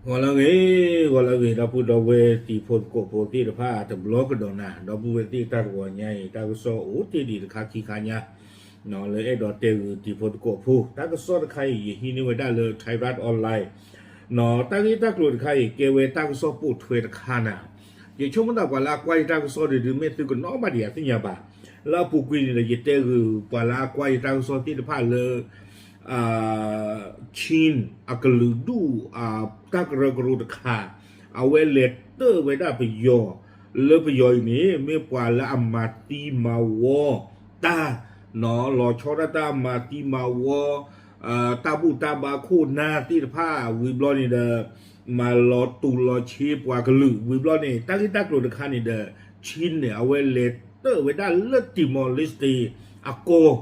ဂီၤလၢအဂ့ၤ, ဂီၤလၢအဂ့ၤ ဒီပုၢ်ဒီဝဲၢ်တံၤဖိသကိးဖိသ့ၣ်တဖၣ်တဘျီကဒီးနၤ, ဒီပုၢ်ဝဲၢ်သ့ၣ်တၢ်တဂီၤညါအံၤ တၢ်ကစီၣ်အိၣ်တ့ၢ်ဒံးတခါခံခါညါ လၢအဲၣ်ဒိးတဲဂုာ်တံၤဖိသကိးဖိ တၢ်ကစီၣ်တခါအံၤ ယဟံးန့ၢ်ဝဲဒၣ်လၢ Thairath Online တၢ်ဂ့ၢ်တၢ်ကျိၤတခါအံၤ ကဲဝဲတၢ်ကစီၣ်ပိာ်ထွဲတခါနၤ, ယဆိကမိၣ်သးပှၤလၢအကွၢ်ယတၢ်ကစီၣ်ဒုး မ့ၢ်သုကနီၣ်ဘၣ်ဒံးယၤသ့ၣ်ညါဘၣ်, လၢအပူၤကွံာ်န့ၣ်ဒီး ယတဲဂုာ်ပှၤလၢအကွၢ်ယတၢ်ကစီၣ်သ့ၣ်တဖၣ်လၢ Chin အကလုာ်ဒူၣ် တၢ်ကရၢကရိတခါ, အဝဲလဲၤတၢၣ်ဝဲဒၣ်ပယီၤ, လၢပယီၤအံၤန့ၣ် မ့ၢ်ပှၤလၢအမၤသံမၤဝီတၢ်, လီၤဆီဒၣ်တၢ်မၤသံမၤဝီ တၢ်ဘူၣ်တၢ်ဘါခိၣ်နၢ်သ့ၣ်တဖၣ် ဝံၤဘျီန့ၣ်ဒီး မၤလီၤတူာ်လီၤဆ့ပှၤကလုာ် ဝံၤဘျီန့ၣ် တၢ်ဂ့ၢ်တၢ်ကျိၤတခါန့ၣ်ဒီး Chin န့ၣ် အဝဲလဲၤတၢၣ်ဝဲဒၣ်လၢ Timor-Leste အကီၢ်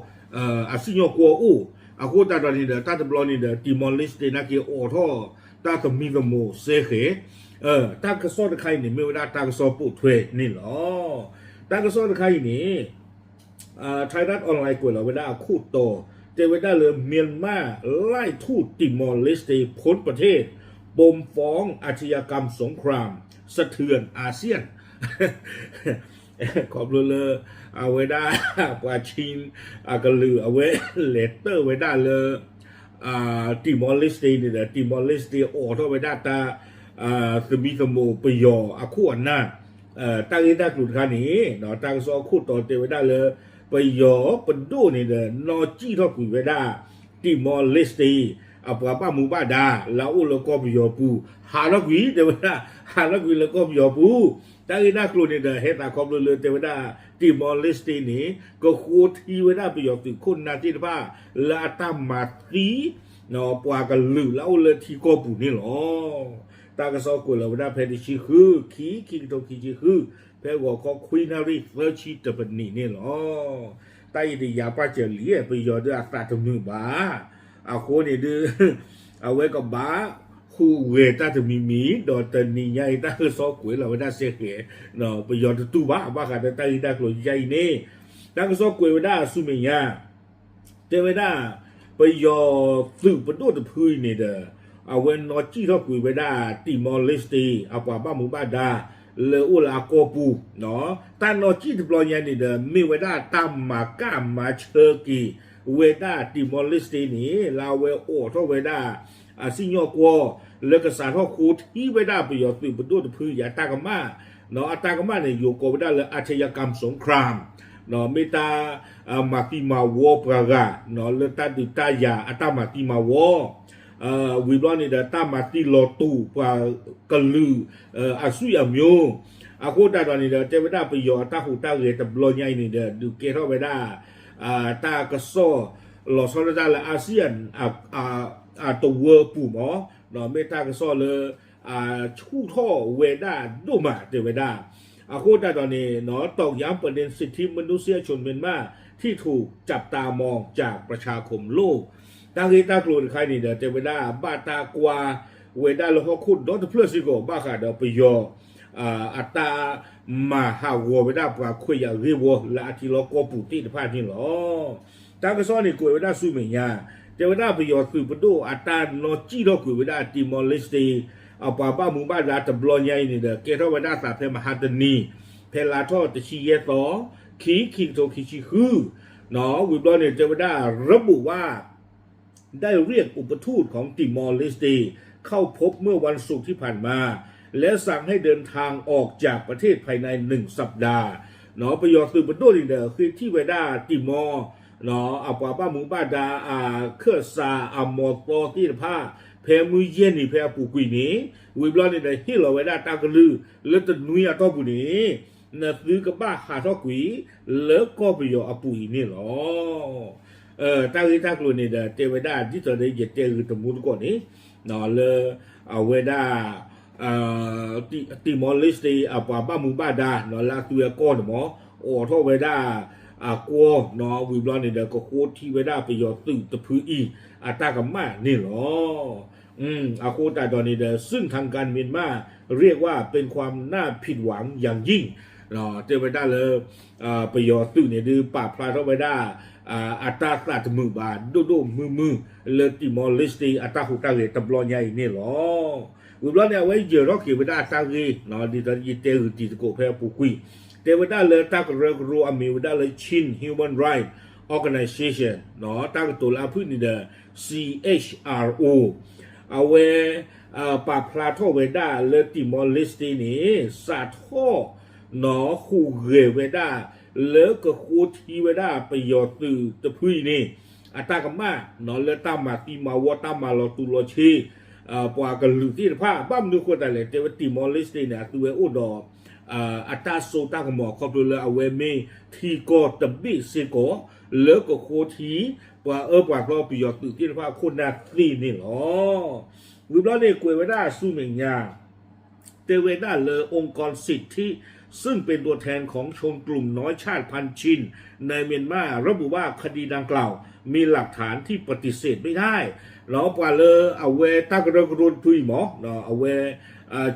အစံၣ်ညီၣ်ကွီၢ်အိၣ်, အဃိသတးဒီးန့ၣ်ဒီး တၢ်တဘျီန့ၣ်ဒီး Timor-Leste နာ်က့အိးထီၣ်တၢ်သမံသမိးစဲဃဲၤ, တၢ်ကစီၣ်တခါအံၤန့ၣ် မ့ၢ်ဝဲဒၣ်တၢ်ကစီၣ်ပိာ်ထွဲန့ၣ်လီၤ. တၢ်ကစီၣ်တခါအံၤန့ၣ် Thairath Online ကွဲးလီၤဝဲဒၣ်အခိၣ်တီ, တဲဝဲဒၣ်လၢ Myanmar ไล่ทูต Timor-Leste พ้นประเทศ ปมฟ้องอาชญากรรมสงคราม สะเทือนอาเซียน ခီဖျိလၢ အဝဲဒၣ် ပှၤ Chin အကလုာ် အဝဲလဲၤတၢၣ်ဝဲဒၣ်လၢ Timor-Leste န့ၣ်ဒီး Timor-Leste အိးထီၣ်ဝဲဒၣ်တၢ် သမံသမိးပယီၤအခိၣ်အနၢ်, တၢ်ဂ့ၢ်တၢ်ကျိၤတခါန့ၣ် တၢ်ကစီၣ်အခိၣ်တီတဲဝဲဒၣ်လၢ ပယီၤပဒိၣ်န့ၣ်ဒီး နီၢ်ကံၣ်ထီၣ်ကွံာ်ဝဲဒၣ် Timor-Leste အပှၤဘၣ်မူဘၣ်ဒါ လၢအအိၣ်လၢကီၢ်ပယီၤပူၤ ဟးထီၣ်ကွံာ် တဲဝဲဒၣ် ဟးထီၣ်ကွံာ်လၢကီၢ်ပယီၤပူၤ, တၢ်ဂ့ၢ်တၢ်ကျိၤန့ၣ်ဒီး ဟဲသးခီဖျိလၢတဲဝဲဒၣ် Timor-Leste န့ၣ် ကဃိထံဝဲဒၣ်ပယီၤသုးခိၣ်နၢ်သ့ၣ်တဖၣ် လၢအတၢ်မၤသံ ပှၤကလုာ်လၢအအိၣ်လၢထံကီၢ်ပူၤန့ၣ်လီၤ. တၢ်ကစီၣ်ကွဲးလီၤဝဲဒၣ်ဖဲတဆံဃု ခံ ခံကထိခံဆံဃု ဖဲဂီၤခီခွံနၣ်ရံၣ်သၢဆံတပနံးန့ၣ်လီၤ. တၢ်အံၤတယာ်ပာ်စၢၤလံ ပယီၤဒီးအသးတမုာ်ဘၣ်. အဃိန့ၣ်ဒုး အဝဲကဘၣ်ဟူးဂဲၤတၢ်တမံၤမံၤ ဒီးတနံၤညါအံၤတၢ်ကစီၣ်ကွဲးလီၤဝဲဒၣ်စဲဃဲၤ ပယီၤတတူၢ်ဘၣ် ဘၣ်ဃးဒီးတၢ်ဂ့ၢ်တၢ်ကျိၤယါအံၤန့ၣ် တၢ်ကစီၣ်ကွဲးဝဲဒၣ်ဆူမဲာ်ညါ တဲဝဲဒၣ် ပယီၤသုးပဒိၣ်တဖုအံၤန့ၣ်ဒီး အဝဲနီၢ်ကံၣ်ထီၣ်ကွံာ်ဝဲဒၣ် Timor-Leste အပှၤဘၣ်မူဘၣ်ဒါ လၢအိၣ်လၢအကီၢ်ပူၤ, တၢ်နီၢ်ကံၣ်တဘျီညါန့ၣ်ဒီး မ့ၢ်ဝဲဒၣ်တၢ်မၤကၣ်မၤဆၢက့ၤဝဲဒၣ် Timor-Leste န့ၣ် လၢအဝဲအိးထီၣ်ဝဲဒၣ် အစံၣ်ညီၣ်ကွီၢ် လၢကစးထီၣ်ဃိထံဝဲဒၣ်ပယီၤသုးပဒိၣ်တဖုအံၤအတၢ်ကမၣ်, အတၢ်ကမၣ်န့ၣ် ယိၤကိးဝဲဒၣ်လၢ อาชญากรรมสงคราม မ့ၢ်တၢ် မၤသံမၤဝီပှၤဂၤ လၢတၢ်ဒုးတၢ်ယၤအတၢ်မၤသံမၤဝီ ဝံၤဘျီန့ၣ်ဒီး တၢ်မၤသံလီၤတူာ်ပှၤကလုာ် အသွံၣ်အမျိုး အဃိသတးဒီးန့ၣ်ဒီး တဲဝဲဒၣ်ပယီၤအတၢ်ဟူးတၢ်ဂဲၤတဘျီညါအံၤန့ၣ်ဒီး ဒုးကဲထီၣ်ဝဲဒၣ် တၢ်ကစီၣ် လီၤဆီဒၣ်တၢ်လၢ ASEAN အတဝၢပူၤမး မ့ၢ်တၢ်ကစီၣ်လၢ ဆူၣ်ထီၣ်ဝဲဒၣ်ဒိၣ်မး တဲဝဲဒၣ်. အဃိသတးဒီးန့ၣ် ต่อกย้ำประเด็นสิทธิมนุษยชนเมียนมาที่ถูกจับตามองจากประชาคมโลก တၢ်ဂ့ၢ်တၢ်ကျိၤတခါန့ၣ်ဒီး တဲဝဲဒၣ် ဘၣ်တၢ်ကွၢ်ဝဲဒၣ်လၢဟီၣ်ခိၣ်ဒီတဖျၢၣ်စ့ၢ်ကီး ဘၣ်ဃးဒီးပယီၤ အတၢ်မၤဟးဂီၤဝဲဒၣ်ပှၤခွဲးယာ်ဂ့ၢ်ဝီလၢအထံလီၢ်ကီၢ်ပူၤသ့ၣ်တဖၣ်န့ၣ်လီၤ. တၢ်ကစီၣ်န့ၣ်ကွဲးဝဲဒၣ်ဆူမဲာ်ညါ တဲဝဲဒၣ်ပယီၤသုးပဒိၣ်အတၢ်နီၢ်ကံၣ်ထီၣ်ကွံာ်ဝဲဒၣ် Timor-Leste အပှၤဘၣ်မူဘၣ်ဒါတဘျီညါအံၤန့ၣ်ဒီး ကဲထီၣ်ဝဲဒၣ်သးဖဲမဟါတနံၤ ဖဲလါထီၣ်တဆံယဲၢ်သီ ခံ ခံကထိခံဆံဃု ဝံၤဘျီန့ၣ် တဲဝဲဒၣ် ระบุว่า ได้เรียกอุปทูตของติมอร์เลสเตเข้าพบเมื่อวันศุกร์ที่ผ่านมา และสั่งให้เดินทางออกจากประเทศภายในหนึ่งสัปดาห์ ပယီၤသုးပဒိၣ်န့ၣ်ဒီး ဃ့ထံၣ်ဝဲဒၣ် Timor အပှၤဘၣ်မူဘၣ်ဒါ အခၢၣ်စးအမီၤသီသ့ၣ်တဖၣ် ဖဲမုၢ်ယဲၢ်နံၤဖဲအပူၤကွံာ်န့ၣ် ဝံၤဘျီန့ၣ်ဒီး ဟ့ၣ်လီၤဝဲဒၣ်တၢ်ကလုၢ်လၢတနွံအတီၢ်ပူၤန့ၣ် နသုကဘၣ်ဟးထီၣ်ကွံာ်လၢကီၢ်ပယီၤအပူၤအံၤန့ၣ်လီၤ. တၢ်ဂ့ၢ်တၢ်ကျိၤန့ၣ်ဒီး တဲဝဲဒၣ်ဒ်သိးဒီးယတဲဂ့ၤတမူတကိးန့ၣ် လၢအဝဲဒၣ် Timor-Leste အပှၤဘၣ်မူဘၣ်ဒါ လၢအသုးအကီၢ်န့ၣ်မး အိးထီၣ်ဝဲဒၣ်အကီၢ် ဝံၤဘျီန့ၣ်ဒီး ကဃိထံဝဲဒၣ်ပယီၤသုးတဖုအံၤ အတၢ်ကမၣ်န့ၣ်လီၤ. အဃိသတးဒီးန့ၣ်ဒီး ซึ่งทางการเมียนมาเรียกว่าเป็นความน่าผิดหวังอย่างยิ่ง တဲဝဲဒၣ်လၢ ပယီၤသုးန့ၣ်ဒုးပာ်ဖျါထီၣ်ဝဲဒၣ် အတၢ်သးတမုာ်ဘၣ် ဒိၣ်ဒိၣ်မုၢ်မုၢ်လၢ Timor-Leste အတၢ်ဟူးတၢ်ဂဲၤတဘျီညါအံၤန့ၣ်လီၤ. ဝံၤဘျီန့ၣ် အဝဲယၢၤထီၣ်က့ၤဝဲဒၣ်တၢ်ဂ့ၢ် ဒ်သိးယတဲဂုာ်တံၤသကိးဖဲအပူၤကွံာ်, တဲဝဲဒၣ်လၢတၢ်ကရၢကရိအမံၤဝဲဒၣ်လၢ Chin Human Rights Organization တၢ်ကတိၤလၢအဖုၣ်န့ၣ်ဒီး C H R O အဝဲ ပာ်ဖျါထီၣ်ဝဲဒၣ်လၢ Timor-Leste န့ၣ် စးထီၣ် ဟူးဂဲၤဝဲဒၣ် လၢကဃိထံဝဲဒၣ်ပယီၤသုးတဖုအံၤန့ၣ် အတၢ်ကမၣ် လၢတၢ်မၤသံမၤဝီ တၢ်မၤလီၤတူာ်လီၤဆ့ ပှၤကလုာ်သ့ၣ်တဖၣ် ဘၣ်မနုၤဃိသတးလဲၣ် တဲဝဲ Timor-Leste န့ၣ် အသုဝဲအိၣ်ဒီး အတၢ်စိတၢ်ကမီၤခီဖျိလၢအဝဲမ့ၢ်ထံကီၢ်တဘ့ၣ်စ့ၢ်ကီး လၢကဃိထံ ပှၤအၢပှၤသီပယီၤသုးသ့ၣ်တဖၣ်အခိၣ်နၢ်သ့န့ၣ်လီၤ. ဝံၤဘျီန့ၣ် ကွဲးဝဲဒၣ်ဆူမဲာ်ညါ တဲဝဲဒၣ်လၢ องค์กรสิทธิ ซึ่งเป็นตัวแทนของชนกลุ่มน้อยชาติพันธุ์ชินในเมียนมา ระบุว่าคดีดังกล่าวมีหลักฐานที่ปฏิเสธไม่ได้ ပှၤလၢအဝဲတၢ်ကရၢကရိတဖုအံၤမး အဝဲ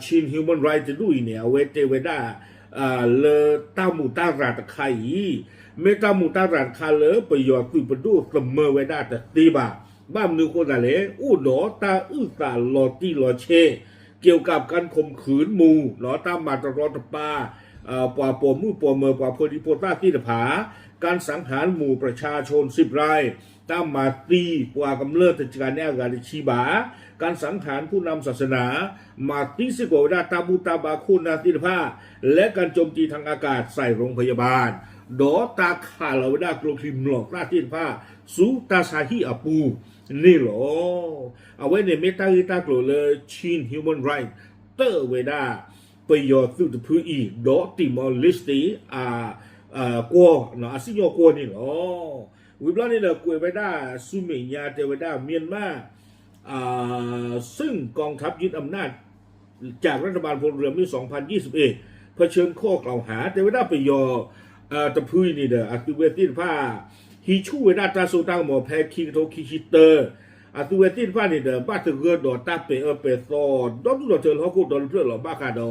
Chin Human Rights တဒူၣ်အံၤန့ၣ် အဝဲတဲဝဲဒၣ် လၢတၢ်မူးတၢ်ရၤတခါအံၤ မ့ၢ်တၢ်မူးတၢ်ရၤတခါလၢပယီၤသုးပဒိၣ်သမၢဝဲဒၣ်တသ့ဘၣ်. ဘၣ်မနုၤဃိသတးလဲၣ် အိၣ်ဒီးတၢ်အုၣ်သးလီၤတံၢ်လီၤဆဲး เกี่ยวกับการข่มขืนหมู่ တၢ်မၤတရီတပါ ပှၤပိာ်မုၣ်ပိာ်မၢၤ ပှၤဖိဒံဖိသၣ်သ့ၣ်တဖၣ် การสังหารหมู่ประชาชนสิบราย တၢ်မၤသံပှၤကမျၢၢ်တစှၤန့ၢ်အဂၤတဆံဘၣ် การสังหารผู้นำศาสนา မၤသံစ့ၢ်ကီးဝဲဒၣ်တၢ်ဘူၣ်တၢ်ဘါခိၣ်နၢ်သ့ၣ်တဖၣ် และการโจมตีทางอากาศใส่โรงพยาบาล ဒီးတၢ်ခးလီၤဝဲဒၣ်ကျိချံမျိာ်သၣ်သ့ၣ်တဖၣ် ဆူတၢ်ဆါဟံၣ်အပူၤန့ၣ်လီၤ. အဝဲန့ၣ်မ့ၢ်တၢ်ဂ့ၢ်တၢ်ကျိၤလၢ Chin Human Rights တၢၣ်ဝဲဒၣ် ပယီၤသုးတဖုအံၤ ဒီး Timor-Leste ကွီၢ် အစံၣ်ညီၣ်ကွီၢ်န့ၣ်လီၤ. ဝံၤဘျီန့ၣ်ဒီးကွဲးဝဲဒၣ်ဆူမဲာ်ညါတဲဝဲဒၣ် မြန်မာ ซึ่งกองทัพยึดอำนาจจากรัฐบาลพลเรือนเมื่อสองพันยี่สิบเอ็ด เผชิญข้อกล่าวหา တဲဝဲဒၣ်ပယီၤတဖုအံၤန့ၣ်ဒီး အသုဝဲသ့ၣ်တဖၣ် ဟံးဆူၣ်ဝဲဒၣ်တၢ်စိတၢ်ကမီၤဖဲခံကထိခံဆံတၢ အသုဝဲသ့ၣ်တဖၣ်န့ၣ်ဒီး ဘၣ်သဂၢၢ်ဒီးတၢ်ပဲာ်အၢပဲာ်သီ ဒီဒူၣ်ဒီထၢလၢဟီၣ်ခိၣ်ဒီတဖျၢၣ်လီၤ. ဘၣ်ဃးဒီး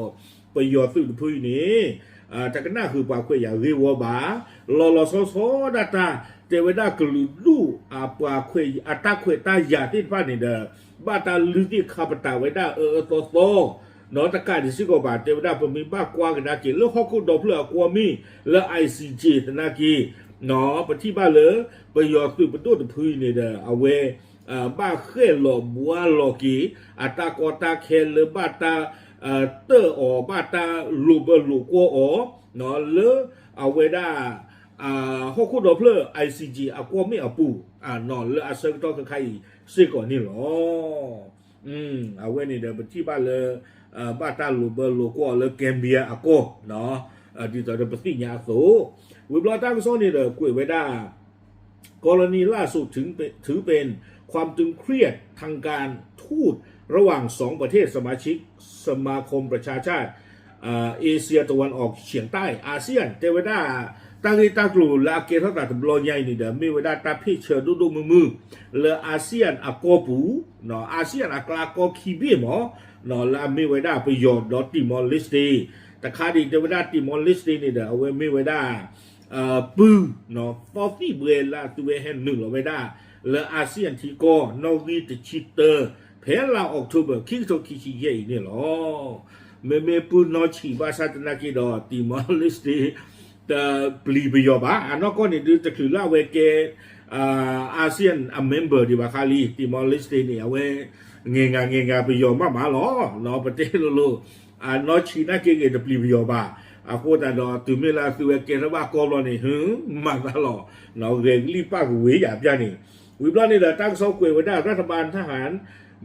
ပယီၤသုးတဖုအံၤန့ၣ် တကနၣ်ဃုာ်ပှၤခွဲးယာ်ဂ့ၢ်ဝီဘၣ်. လီၤလီၤဆီဆီဒၣ်တၢ် တဲဝဲဒၣ်ကလုာ်ဒူၣ်အပှၤခွဲး အတၢ်ခွဲးတၢ်ယာ်သ့ၣ်တဖၣ်န့ၣ်ဒီး ဘၣ်တၢ်လုၢ်သ့ၣ်ခါပတာ်ဝဲဒၣ်အၢအၢသီသီ ဒီးတကးဒံးစ့ၢ်ကီးဘၣ် တဲဝဲဒၣ်ပမ့ၢ်ဘၣ်ကွၢ်ကဒါက့ၤလၢဟီၣ်ခိၣ်ဒီဖျၢၣ်အကွီၢ်မ့ၢ်လၢ I C J သနာ်က့ ပထံၣ်ဘၣ်လၢ ပယီၤသုးပဒိၣ်တဖုအံၤန့ၣ်ဒီး အဝဲ ဘၣ်ဃဲၣ်လီၤဘှါလီၤက့ၤ အတၢ်ကီတၢ်ခဲလၢဘၣ်တၢ် တၢၣ်အီၤ ဘၣ်တၢ်လိာ်ဘၢလိာ်ကွီၢ်အီၤ လၢအဝဲဒၣ် ဟီၣ်ခိၣ်ဒီဖျၢၣ် I C J အကွီၢ်မ့ၢ်အပူၤ လၢအဆၢကတီၢ်ခဲခါအံၤစ့ၢ်ကီးန့ၣ်လီၤ. အဝဲန့ၣ်ဒီး ပထံၣ်ဘၣ်လၢ ဘၣ်တၢ်လိာ်ဘၢလိာ်ကွီၢ်အီၤလၢ Gambia အကီၢ် ဒ်သိးဒီးပသ့ၣ်ညါအသိး ဝံၤဘျီတၢ်ကစီၣ်န့ၣ်ဒီးကွဲးဝဲဒၣ် กรณีล่าสุดถือเป็นความตึงเครียดทางการทูตระหว่างสองประเทศสมาชิกสมาคมประชาชาติเอเชียตะวันออกเฉียงใต้ อาเซียน တဲဝဲဒၣ် တၢ်ဂ့ၢ်တၢ်ကျိၤလၢအကဲထီၣ်သးတဘျီညါအံၤန့ၣ်ဒီး မ့ၢ်ဝဲဒၣ်တၢ်ဖ့ၣ်ဆၢဒိၣ်ဒိၣ်မုၢ်မုၢ် လၢ ASEAN အကီၢ်ပူၤ ASEAN အကျါကီၢ်ခံဘ့ၣ်မး လၢအမ့ၢ်ဝဲဒၣ်ပယီၤဒီး Timor-Leste တခါဒံးတဲဝဲဒၣ် Timor-Leste န့ၣ်ဒီး အဝဲမ့ၢ်ဝဲဒၣ် ပုၢ် သီသံၣ်ဘှဲလၢအသုဝဲဟဲနုာ်လီၤဝဲဒၣ် လၢ ASEAN ထံကီၢ် နီၣ်ဂံၢ်တဆံတၢ ဖဲလါ October ခံကထိခံဆံယဲၢ်အံၤန့ၣ်လီၤ. မ့မ့ၢ်ပုၢ်နီၢ်ဆံးဘၣ်ဆၣ်သနာ်က့ဒီး Timor-Leste တပျံၤပယီၤဘၣ်. အနီၢ်ကီၢ်န့ၣ်ဒုးတချုးလၢအဝဲကဲ ASEAN အ member ဒံးဘၣ်ခါလံ Timor-Leste န့ၣ် အဝဲ ငဲၤငၤငဲၤငၤပယီၤမးမးလီၤ. ပတဲလိၤလိၤ အနီၢ်ဆံးနာ်က့ဂ့ၤတပျံၤပယီၤဘၣ်. အဃိသတးဒီးတုၤမ့ၢ်လၢအသုဝဲကဲထီၣ်ဘၣ်ကီၢ်ဘျီန့ၣ် ဟ့ မၤသးလီၤ ဂဲၤကလံၣ်ပၣ်ကဝ့ၤယၤပျၢ်န့ၣ် ဝံၤဘျီန့ၣ်ဒီးတၢ်ကစီၣ်ကွဲးဝဲဒၣ် รัฐบาลทหาร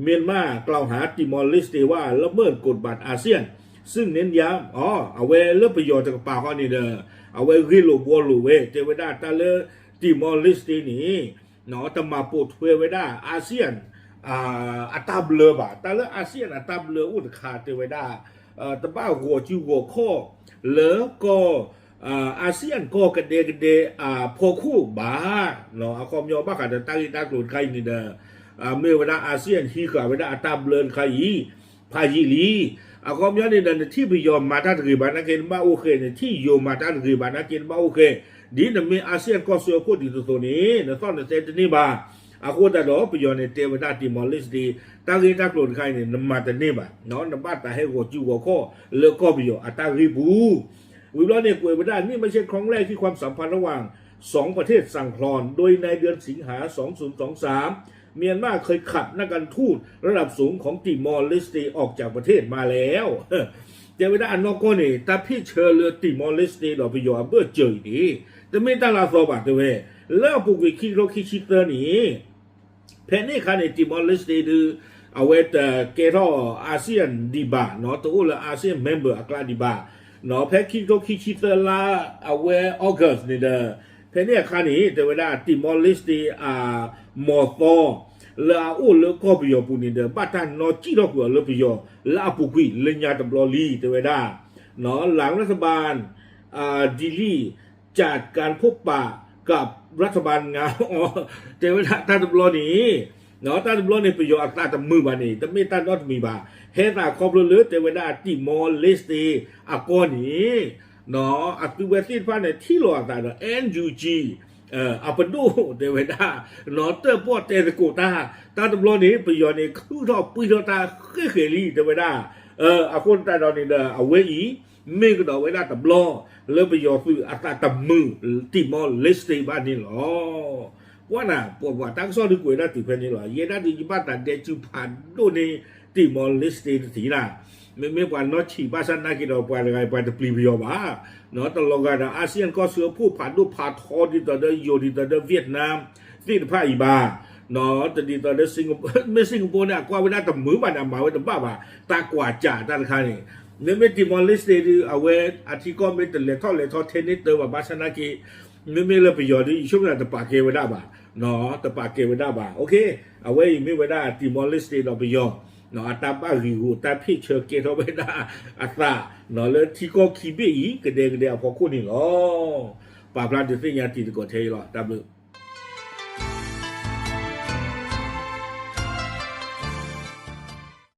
เมียนมากล่าวหา Timor-Leste ว่าละเมิดกฎบัตรอาเซียน ซึ่งเน้นย้ำ အဝဲလၢပယီၤတကပၤဃီန့ၣ်ဒီး အဝဲဂ့ၢ်လိာ်ဘှီလိာ်ဝဲ တဲဝဲဒၣ်တၢ်လၢ Timor-Leste န့ၣ် တမၤပိာ်ထွဲဝဲဒၣ် ASEAN အတၢ်ဘျၢဘၣ်. တၢ်လၢ ASEAN အတၢ်ဘျၢအိၣ်တခါတဲဝဲဒၣ် တဘၣ်ဂီၤစုဂီၤခီၣ်လၢကီၢ် ASEAN ကီၢ်ကဒဲကဒဲအဖီခိၣ်ဘၣ်. အခီပညီဘၣ်ဃးဒီးတၢ်ဂ့ၢ်တၢ်ကျိၤတခါအံၤန့ၣ်ဒီး မ့ၢ်ဝဲဒၣ် ASEAN ဟံးဃာ်ဝဲဒၣ်အတၢ်ဘျၢတခါအံၤ ဖးယံာ်လံ. အခီပညီန့ၣ်ဒီး နထံၣ်ပယီၤမၤတၢ်တဂ့ၤဘၣ်နာ်က့ နဘၣ်အိၣ်ဃဲ နထံၣ်ယိၤမၤတၢ်တဂ့ၤဘၣ်နာ်က့ နဘၣ်အိၣ်ဃဲ ဒ်နမ့ၢ် ASEAN ကီၢ်စၢဖှိၣ်ဒ်သိးသိးန့ၣ် နသီၣ်နသဲတန့ၢ်ဘၣ်. အဃိသတးဒီး ပယီၤန့ၣ် တဲဝဲဒၣ် Timor-Leste တၢ်ဂ့ၢ်တၢ်ကျိၤတခါအံၤန့ၣ် နမၤတန့ၢ်ဘၣ်, နဘၣ်တၢ်ဟဲဂီၤစုဂီၤခီၣ်လၢကီၢ်ပယီၤအတၢ်ဂ့ၢ်ပူၤ. ဝံၤဘျီန့ၣ် ကွဲးဝဲဒၣ် นี่ไม่ใช่ครั้งแรกที่ความสัมพันธ์ระหว่างสองประเทศสั่นคลอน โดยในเดือนสิงหา สองศูนย์สองสาม เมียนมาเคยขับนักการทูตระดับสูงของติมอร์เลสเตย์ออกจากประเทศมาแล้ว တဲဝဲဒၣ်အနီၢ်ကီၢ်န့ၣ် တၢ်ဖ့ၣ်ဆၢလၢ Timor-Leste ဒီးပယီၤအဘၢၣ်စၢၤအံၤန့ၣ် တမ့ၢ်တၢ်လၢအသီဘၣ် တဲဝဲ, လၢအပူၤကွံာ်ခံကထိခံဆံသၢနံၣ် ဖဲန့ၣ်အခါန့ၣ် Timor-Leste ဒုး အဝဲတကဲထီၣ် ASEAN ဒံးဘၣ်, တအိၣ်လၢ ASEAN member အကျါဒံးဘၣ်, ဖဲခံကထိခံဆံသၢလါ အဝဲ August န့ၣ်ဒီး ဖဲန့ၣ်အခါန့ၣ် တဲဝဲဒၣ် Timor-Leste အမီၤသီ လၢအအိၣ်လၢကီၢ်ပယီၤပူၤန့ၣ်ဒီး ဘၣ်တၢ်နီၣ်စံၣ်ထီၣ်ကွံာ်အီၤလၢပယီၤ လၢအပူၤကွံာ်လၢညါတဘျီလံ တဲဝဲဒၣ် หลังรัฐบาล อ่า ดิลลี จัดการพบปะกับรัฐบาลงาออ တဲဝဲဒၣ်တၢ်တဘျီန့ၣ် တၢ်တဘျီန့ၣ် ပယီၤအသးတမုာ်ဘၣ်န့ၣ် တမ့ၢ်တၢ်နီတမံၤဘၣ်. ဟဲသးခီဖျိလၢတဲဝဲဒၣ် Timor-Leste အကီၢ်န့ၣ် အသုဝဲသ့ၣ်တဖၣ်န့ၣ် ထံၣ်လိာ်အသးဒီး NUG အပဒိၣ်တဲဝဲဒၣ် တၢၣ်ပီၣ်တဲသကိးတၢ် တၢ်တဘျီန့ၣ် ပယီၤန့ၣ် ခုၣ်ထီၣ်ပှံၢ်ထီၣ်တၢ်ဃ့ၢ်ဃဲၤလံ တဲဝဲဒၣ် အဃိသတးဒီးန့ၣ်ဒီး အဝဲအံၤ မ့ၢ်ကဒီးဝဲဒၣ်တဘျီ လၢပယီၤသုးအသးတမုာ် Timor-Leste ဘၣ်န့ၣ်လီၤ. ကွၢ်နၤ ပှၤတၢ်ကစီၣ်ဒုးကွဲးဒၣ်တုၤဖဲန့ၣ်လီၤ. ယဲဒၣ်ဒုးယဘၣ်သးဒဲးစုဖးဒိၣ်န့ၢ် Timor-Leste တထံၣ်နၤ မ့မ့ၢ်ပှၤနီၢ်ဆံးဘၣ်ဆၣ်နာ်က့ဒီး ပှၤတဂၤပှၤတပျံၤပယီၤဘၣ် တလီၤဂာ်ဒီး ASEAN ကီၢ်ဆၢအဖှိၣ်ဖးဒိၣ်ဖးထီ ဒ်သိးဒီးယိၤ ဒ်သိးဒီး Vietnam သ့ၣ်တဖၣ်အံၤဘၣ် တဒ်သိးဒီး Singapore မ့ၢ် Singapore န့ၣ် အကွၢ်ဝဲဒၣ်တမုာ်ဘၣ်န့ၣ် အမၤဝဲတဘၣ်ဘၣ် တၢ်ကွၢ်စးတၢ်တခါန့ၣ် မ့မ့ၢ် Timor-Leste ဒုး အဝဲအထံကီၢ်မ့ၢ်တလဲၤထီၣ်လဲၤထီထဲန့ၣ်တၢ်ဘၣ်ဘၣ်ဆၣ်နာ်က့ မ့မ့ၢ်လၢပယီၤဒုး ယဆိကမိၣ်တပာ်ကဲဝဲဒၣ်ဘၣ် တပာ်ကဲဝဲဒၣ်ဘၣ် အဝဲအံၤမ့ၢ်ဝဲဒၣ် Timor-Leste ဒီးပယီၤ အတၢ်ဘၣ်ဂံာ်ဂူာ်တၢ်ဖ့ၣ်ဆၢကဲထီၣ်ဝဲဒၣ်အသး လၢထံကီၢ်ခံဘ့ၣ်အံၤ ကဒဲကဒဲအဖီခိၣ်န့ၣ်လီၤ. ပာ်ဖျါဒုးသ့ၣ်ညါတံၤသကိးထဲအံၤလီၤ. တၢ်ဘျုး